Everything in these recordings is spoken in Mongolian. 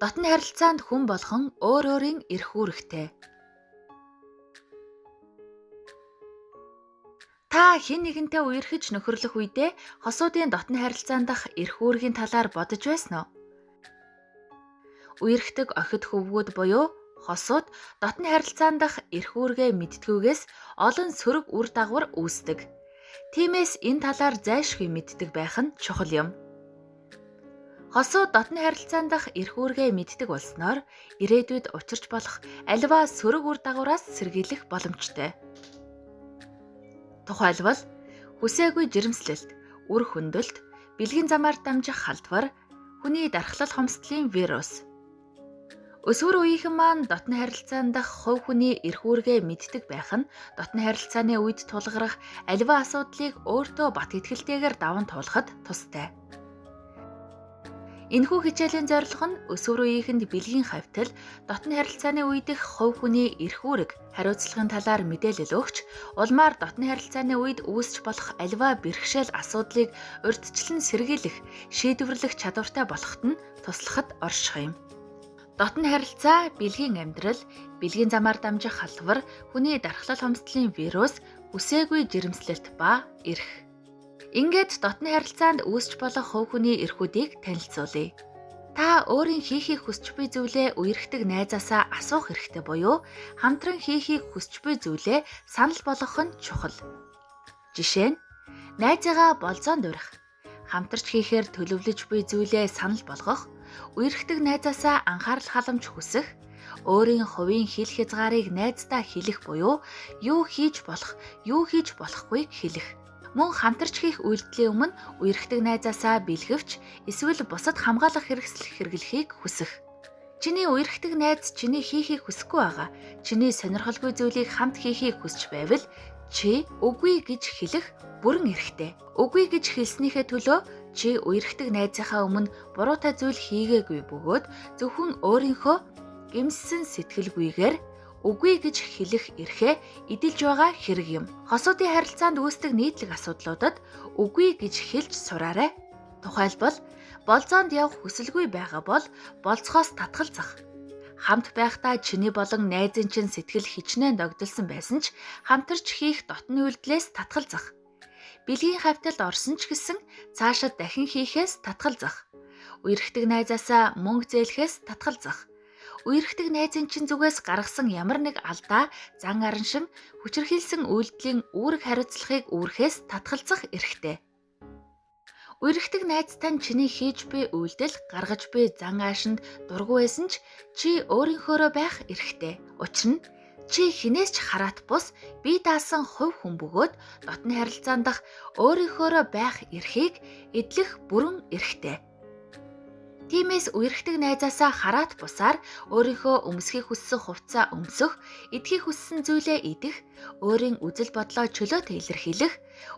Дотно харилцаанд хүн болгон өөр өөрийн эрх үүрэгтэй. Та хэн нэгэнтэй үерхэж нөхөрлөх үедээ хосуудын дотно харилцаан дахь эрх үүргийн талаар бодож байсан уу? Үерхдэг охид хөвгүүд буюу хосууд дотно харилцаан дахь эрх үүргээ мэддгүйгээс олон сөрөг үр дагавар үүсдэг. Тиймээс энэ талаар зайлшгүй мэддэг байх нь чухал юм. Хосууд дотно харилцаан дахь эрх үүргээ мэддэг болсноор ирээдүйд учирч болох аливаа сөрөг үр дагавраас сэргийлэх боломжтой. Тухайлбал, хүсээгүй жирэмслэлт, үр хөндөлт, бэлгийн замаар дамжих халдвар, хүний дархлал хомсдлын вирус. Өсвөр үеийнхэн маань дотно харилцаан дахь хувь хүний эрх үүргээ мэддэг байх нь дотно харилцааны үед тулгарх аливаа асуудлыг өөртөө бат итгэлтэйгээр даван туулахад тустай. Энэхүү хичээлийн зорилго нь өсвөр үеийнхэнд бэлгийн хавьтал, дотно харилцааны үе дэх хувь хүний эрх үүрэг, хариуцлагын талаар мэдээлэл өгч, улмаар дотно харилцааны үед үүсч болох аливаа бэрхшээл асуудлыг урьдчилан сэргийлэх, шийдвэрлэх чадвартай болоход нь туслахад орших юм. Дотно харилцаа, бэлгийн амьдрал, бэлгийн замаар дамжих халдвар, хүний дархлал хомсдлын вирус, хүсээгүй жирэмслэлт ба эрх. Ингээд дотны харилцаанд үүсч болох хувь хүний эрхүүдийг танилцуулъя. Та өөрийн хийхийг хүсч буй зүйлээ үерхдэг найзаасаа асуух эрхтэй буюу хамтран хийхийг хүсч буй зүйлээ санал болгох нь чухал. Жишээ нь, найзыгаа болзоонд урих, хамтарч хийхээр төлөвлөж буй зүйлээ санал болгох, үерхдэг найзаасаа анхаарал халамж хүсэх, өөрийн хувийн хил хязгаарыг найздаа хэлэх буюу юу хийж болох, юу хийж болохгүйг хэлэх. Мөн хамтарч хийх үйлдэлийн өмнө үерхдэг найзаасаа бэлгэвч эсвэл бусад хамгаалах хэрэгсэл хэрэглэхийг хүсэх. Чиний үерхдэг найз чиний хийхийг хүсэхгүй байгаа. Чиний сонирхолгүй зүйлийг хамт хийхийг хүсч байвал чи үгүй гэж хэлэх бүрэн эрхтэй. Үгүй гэж хэлснийхээ төлөө чи үерхдэг найзынхаа өмнө буруутай зүйл хийгээгүй бөгөөд зөвхөн өөрийнхөө гэмссэн сэтгэлгүйгээр үгүй гэж хэлэх эрхээ эдэлж байгаа хэрэг юм. Хосуудын харилцаанд үүсдэг нийтлэг асуудлуудад үгүй гэж хэлж сураарай. Тухайлбал, болзоонд явах хүсэлгүй байгаа бол болцохоос татгалзах. Хамт байхдаа чиний болон найзын чинь сэтгэл хичнээн догдолсон байсан ч хамтарч хийх дотны үйлдэлээс татгалзах. Бэлгийн хавьталд орсон ч гэсэн цаашид дахин хийхээс татгалзах. Үерхдэг найзаасаа мөнгө зээлэхээс татгалзах. Үерхдэг найзын чинь зүгээс гаргасан ямар нэг алдаа, зан араншин, хүчирхийлсэн үйлдэлийн үүрэг хариуцлагыг үүрхээс татгалзах эрхтэй. Үерхдэг найз тань чиний хийж буй үйлдэл, гаргаж буй зан аашинд дургүй байсан ч чи өөрийнхөөрөө байх эрхтэй. Учир нь чи хинээс ч хараат бус бие даасан хувь хүн бөгөөд дотны харилцаан дахь өөрийнхөөрөө байх эрхийг эдлэх бүрэн эрхтэй. Тиймээс үерхдэг найзаасаа хараат бусаар өөрийнхөө өмсөхийг хүссэн хувцаа өмсөх, идэхийг хүссэн зүйлээ идэх, өөрийн үзэл бодлоо чөлөөтэй илэрхийлэх,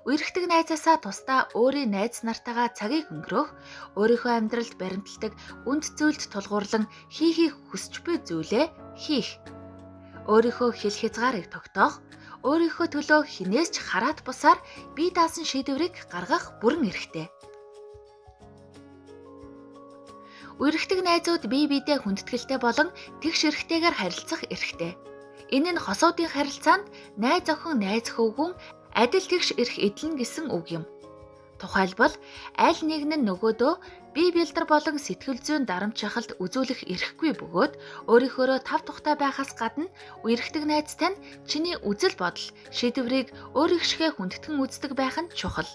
үерхдэг найзаасаа тусдаа өөрийн найз нартайгаа цагийг өнгөрөөх, өөрийнхөө амьдралд баримталдаг үнд зүйлд тулгуурлан хийхийг хүсч буй зүйлээ хийх, өөрийнхөө хил хязгаарыг тогтоох, өөрийнхөө төлөө хинээс ч хараат бусаар бие даасан шийдвэрийг гаргах бүрэн эрхтэй. Үерхдэг найзууд бие биедээ хүндэтгэлтэй болон тэгш эрхтэйгээр харилцах эрхтэй. Энэ нь хосуудын харилцаанд найз охин, найз хөвгүн адил тэгш эрх эдлэнэ гэсэн үг юм. Тухайлбал, аль нэг нь нөгөөдөө бие бэлдэр болон сэтгэл зүйн дарамт шахалт үзүүлэх эрхгүй бөгөөд өөрийнхөөрөө тав тухтай байхаас гадна үерхдэг найз тань чиний үзэл бодол, шийдвэрийг өөрийнхшгээ хүндэтгэн үздэг байх нь чухал.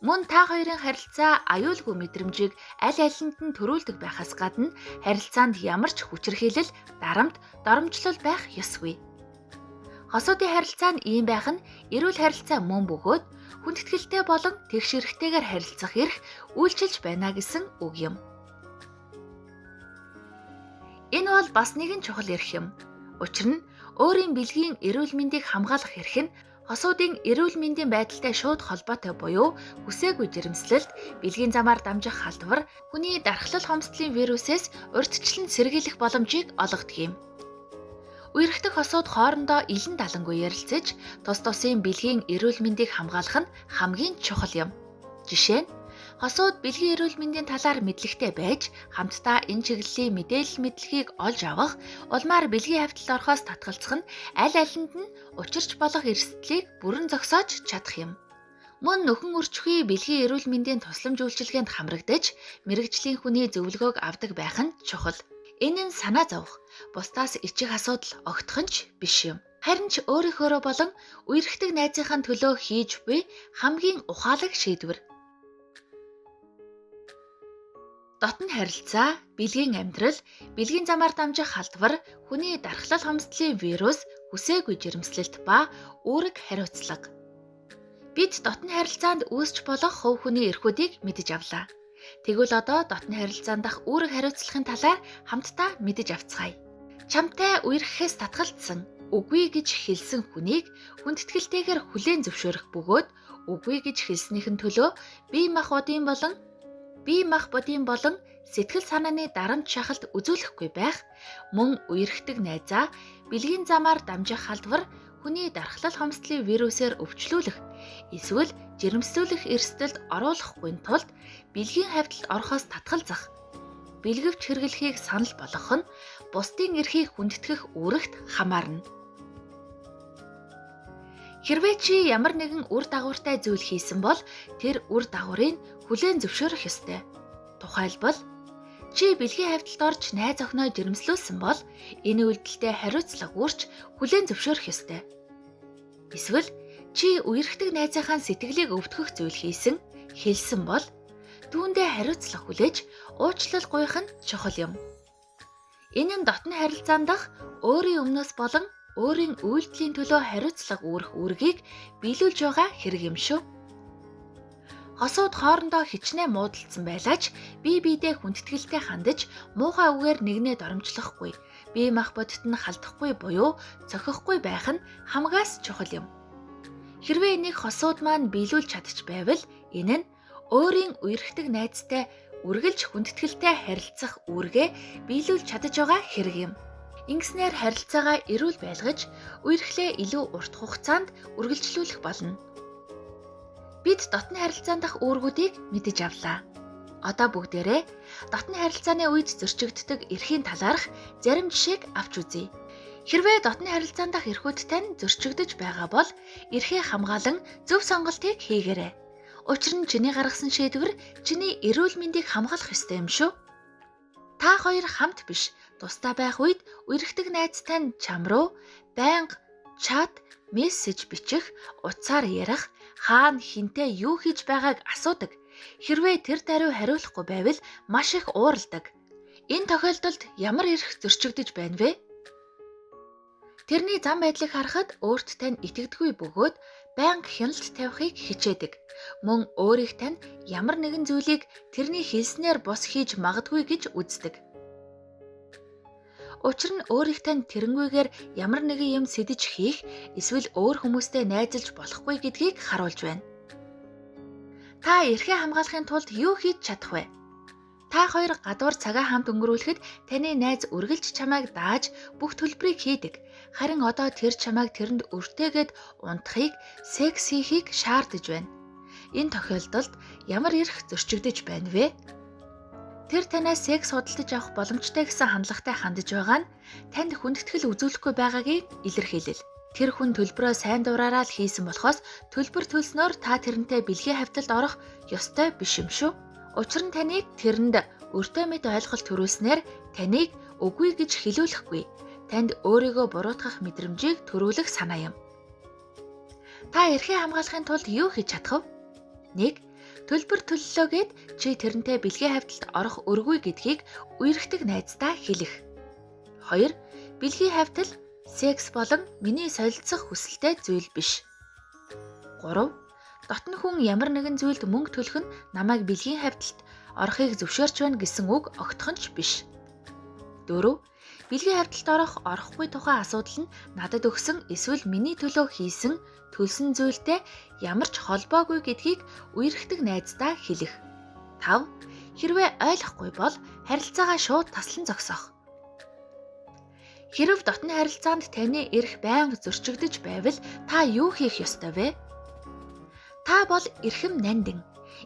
Мөн та хоёрын харилцаа аюулгүй мэдрэмжийг аль алинд нь төрүүлдэг байхаас гадна харилцаанд ямар ч хүчирхийлэл, дарамт, доромжлол байх ёсгүй. Хосуудын харилцаа нь ийм байх нь эрүүл харилцаа мөн бөгөөд хүндэтгэлтэй болон тэгш эрхтэйгээр харилцах эрх үйлчилж байна гэсэн үг юм. Энэ бол бас нэгэн чухал эрх юм. Учир нь өөрийн бэлгийн эрүүл мэндийг хамгаалах эрх нь хосуудын эрүүл мэндийн байдалтай шууд холбоотой буюу хүсээгүй жирэмслэлт, бэлгийн замаар дамжих халдвар, хүний дархлал хомсдлын вирусээс урьдчилан сэргийлэх боломжийг олгодог юм. Үерхдэг хосууд хоорондоо илэн далангүй ярилцаж, тус тусын бэлгийн эрүүл мэндийг хамгаалах нь хамгийн чухал юм. Жишээ нь, Хосууд бэлгийн эрүүл мэндийн талаар мэдлэгтэй байж, хамтдаа энэ чиглэлийн мэдээлэл мэдлэгийг олж авах, улмаар бэлгийн хавьталд орохоос татгалзах нь аль алинд нь учирч болох эрсдлийг бүрэн зогсоож чадах юм. Мөн нөхөн үрчхий бэлгийн эрүүл мэндийн тусламж үйлчилгээнд хамрагдаж, мэргэжлийн хүний зөвлөгөөг авдаг байх нь чухал. Энэ нь санаа зовох, бусдаас ичих асуудал огтхон ч биш юм. Харин ч өөрийнхөөрөө болон үерхдэг найзынхаа төлөө хийж буй хамгийн ухаалаг шийдвэр. Дотн харилцаа, бэлгийн амьдрал, бэлгийн замаар дамжих халдвар, хүний дархлал хомсдлын вирус, хүсээгүй жирэмслэлт ба үүрэг хариуцлага. Бид дотн харилцаанд үүсч болох хувь хүний эрхүүдийг мэдэж авлаа. Тэгвэл одоо дотн харилцаан дах үүрэг хариуцлагын талаар хамтдаа мэдэж авцгаая. Чамтай үерхэхээс татгалзсан, үгүй гэж хэлсэн хүнийг хүндэтгэлтэйгээр хүлээн зөвшөөрөх бөгөөд үгүй гэж хэлснийхэн төлөө бие мах бодийн болон сэтгэл санааны дарамт шахалт үзүүлэхгүй байх, мөн үерхдэг найзаа бэлгийн замаар дамжих халдвар, хүний дархлал хомсдлын вирусээр өвчлүүлэх эсвэл жирэмслүүлэх эрсдэлд оруулахгүй тулд бэлгийн хавьталд орохоос татгалзах, бэлгэвч хэрэглэхийг санал болгох нь бусдын эрхийг хүндэтгэх үүрэгт хамаарна. Хэрвээ чи ямар нэгэн үр дагавартай зүйл хийсэн бол тэр үр дагаврыг хүлээн зөвшөөрөх ёстой. Тухайлбал, чи бэлгийн хавьталд орж найз охиноо жирэмслүүлсэн бол энэ үйлдэлтэй хариуцлага үүрч хүлээн зөвшөөрөх ёстой. Эсвэл чи үерхдэг найзынхаа сэтгэлийг өвтгөх зүйл хийсэн, хэлсэн бол түүндээ хариуцлага хүлээж уучлал гуйх нь чухал юм. Энэ нь дотны харилцаан дах өөрийн өмнөөс болон өөрийн үйлдэлийн төлөө хариуцлага үүрэх үүргийг биелүүлж байгаа хэрэг юм шүү. Хосууд хоорондоо хичнээн муудалцсан байлаа ч бие биедээ хүндэтгэлтэй хандаж муухай үгээр нэгнээ доромжлохгүй, бие мах бодит нь халдахгүй буюу цохихгүй байх нь хамгаас чухал юм. Хэрвээ энийг хосууд маань биелүүлж чадчих байвал энэ нь өөрийн үерхдэг найзтай үргэлж хүндэтгэлтэй харилцах үүргээ биелүүлж чадаж байгаа хэрэг юм. Ингэснээр харилцаагаа эрүүл байлгаж, үерхлээ илүү урт хугацаанд үргэлжлүүлэх болно. Бид дотны харилцаан дах үүргүүдийг мэдэж авлаа. Одоо бүгдээрээ дотны харилцааны үед зөрчигддөг эрхийн талаарх зарим жишээг авч үзье. Хэрвээ дотны харилцаан дах эрхүүд тань зөрчигдөж байгаа бол эрхээ хамгаалан зөв сонголтыг хийгээрэй. Учир нь чиний гаргасан шийдвэр чиний эрүүл мэндийг хамгаалах ёстой юм шүү. Та хоёр хамт биш, тусдаа байх үед үерхдэг найз тань чам руу байнга чат, мессеж бичих, утсаар ярих, хаана хинтээ юу хийж байгааг асуудаг. Хэрвээ тэр даруй хариулахгүй байвал маш их ууралдаг. Энэ тохиолдолд ямар эрх зөрчигдөж байна вэ? Тэрний зам байдлыг харахад өөрт тань итгэдэггүй бөгөөд байнга хяналт тавихыг хичээдэг. Мөн өөрийг тань ямар нэгэн зүйлийг тэрний хэлснээр бус хийж магадгүй гэж үздэг. Учир нь өөрийг тань тэрнгүйгээр ямар нэгэн юм сэдэж хийх эсвэл өөр хүмүүстэй найзалж болохгүй гэдгийг харуулж байна. Та эрхээ хамгаалахын тулд юу хийж чадах вэ? Та хоёр гадуур цагаа хамт өнгөрүүлэхэд таны найз үргэлж чамайг дааж бүх төлбөрийг хийдэг. Харин одоо тэр чамайг тэрэнд өртөөгээд унтахыг, секс хийхийг шаардаж байна. Энэ тохиолдолд ямар эрх зөрчигдөж байна вэ? Тэр танаас секс худалдаж авах боломжтой гэсэн хандлагатай хандаж байгаа нь танд хүндэтгэл үзүүлэхгүй байгаагийн илэрхийлэл. Тэр хүн төлбөрөө сайн дураараа л хийсэн болохоос төлбөр төлснөөр та тэрнтэй бэлгийн хавьталд орох ёстой биш юм шүү. Учир нь таныг тэрэнд өртөө мэд ойлголт төрүүлснээр таныг үгүй гэж хэлүүлэхгүй, танд өөрийгөө буруутгах мэдрэмжийг төрүүлэх санаа юм. Та эрхээ хамгаалахын тулд юу хийж чадах вэ? 1. Төлбөр төллөө гэд чи тэрнтэй бэлгийн хавьталд орох өргүй гэдгийг үерхдэг найздаа хэлэх. 2. Бэлгийн хавьтал секс болон миний солилцох хүсэлтэй зүйл биш. 3. Дотн хүн ямар нэгэн зүйлд мөнгө төлөх нь намайг бэлгийн хавьталд орохыг зөвшөөрч байна гэсэн үг огтхон ч биш. 4. Бэлгийн хавьталд орох орохгүй тухай асуудал нь надад өгсөн эсвэл миний төлөө хийсэн төлсөн зүйлтэй ямар ч холбоогүй гэдгийг үерхдэг найздаа хэлэх. 5. Хэрвээ ойлгохгүй бол харилцаагаа шууд таслан зогсоох. Хэрв дотны харилцаанд таны эрх байнга зөрчигдөж байвал та юу хийх ёстой вэ? Та бол эрхэм нандин.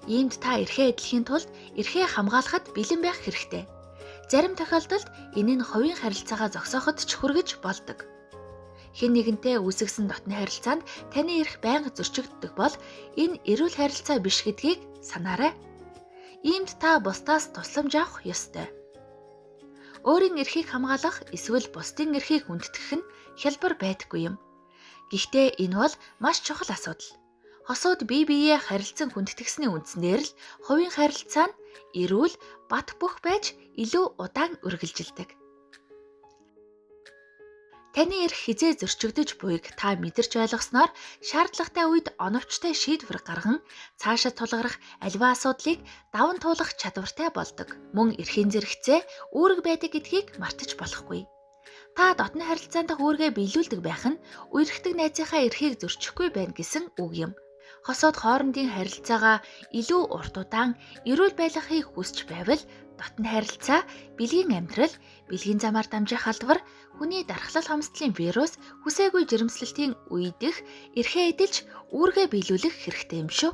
Иймд та эрхээ эдлэхийн тулд эрхээ хамгаалахад бэлэн байх хэрэгтэй. Зарим тохиолдолд энэ нь хувийн харилцаагаа зогсооход ч хүргэж болдог. Хэн нэгэнтэй үүсгэсэн дотны харилцаанд таны эрх байнга зөрчигддөг бол энэ эрүүл харилцаа биш гэдгийг санаарай. Иймд та бусдаас тусламж авах ёстой. Өөрийн эрхийг хамгаалах эсвэл бусдын эрхийг хүндэтгэх нь хялбар байдаггүй юм. Гэхдээ энэ бол маш чухал асуудал. Хосууд бие биеэ харилцан хүндэтгсэний үндснээр л хувийн харилцаа нь эрүүл, бат бөх байж илүү удаан үргэлжилдэг. Таны эрх хэзээ зөрчигдөж буйг та мэдэрч ойлгосноор шаардлагатай үед оновчтой шийдвэр гарган цаашаа тулгарх аливаа асуудлыг даван туулах чадвартай болдог. Мөн эрхийн зэрэгцээ үүрэг байдаг гэдгийг мартаж болохгүй. Та дотны харилцаанд үүргээ биелүүлдэг байх нь үерхдэг найзынхаа эрхийг зөрчихгүй байна гэсэн үг юм. Хосууд хоорондын харилцаагаа илүү урт удаан эрүүл байлгахыг хүсч байвал дотны харилцаа, бэлгийн амьдрал, бэлгийн замаар дамжих халдвар, хүний дархлал хомсдлын вирус, хүсээгүй жирэмслэлтийн үе дэх эрхээ эдэлж үүргээ биелүүлэх хэрэгтэй юм шүү.